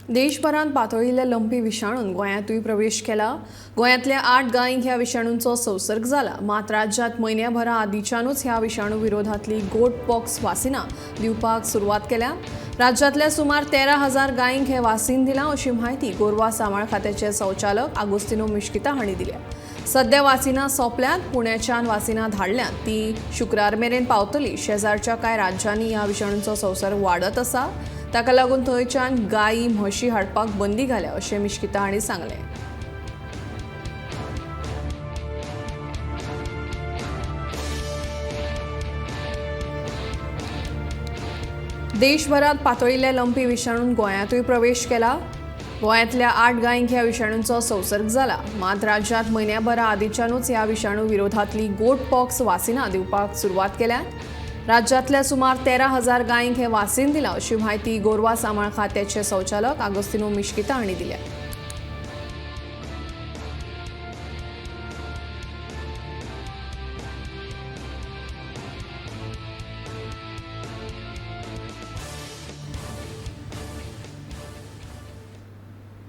देशभरांत पातळिल्ल्या लंपी विशाणून गोंयांतूय प्रवेश केला. गोंयांतल्या 8 गायींक ह्या विशाणूंचो संसर्ग जाला. मात राज्यांत म्हयन्याभरा आदींच्यानूच ह्या विशाणू विरोधांतली गोट पॉक्स वासिनां दिवपाक सुरवात केल्या. राज्यांतल्या सुमार 13,000 गायींक हें वासीन दिलां अशी म्हायती गोरवां सांबाळ खात्याचे संचालक आगोस्तिनो मिश्किता हांणी दिल्या. सध्या वासिनां सोंपल्यांत. पुण्याच्यान वासिनां धाडल्यांत, ती शुक्रार मेरेन पावतली. शेजारच्या कांय राज्यांनी ह्या विशाणूंचो संसर्ग वाडत आसा, ताका लागून थंयच्यान गायी म्हशी हाडपाक बंदी घाल्या अशें मिश्किता हांणी सांगलें. देशभरात पातळिल्ल्या लंपी विशाणून गोंयांतूय प्रवेश केला. गोंयांतल्या 8 गायींक ह्या विशाणूंचो संसर्ग जाला. मात राज्यांत म्हयन्याभरा आदींच्यानूच ह्या विशाणू विरोधांतली गोट पॉक्स वासिनां दिवपाक सुरवात केल्या. राज्यांतल्या सुमार 13,000 गायींक हें वासीन दिलां अशी म्हायती गोरवां सांबाळ खात्याचे संचालक आगोस्तिनो मिश्किता हांणी दिल्या.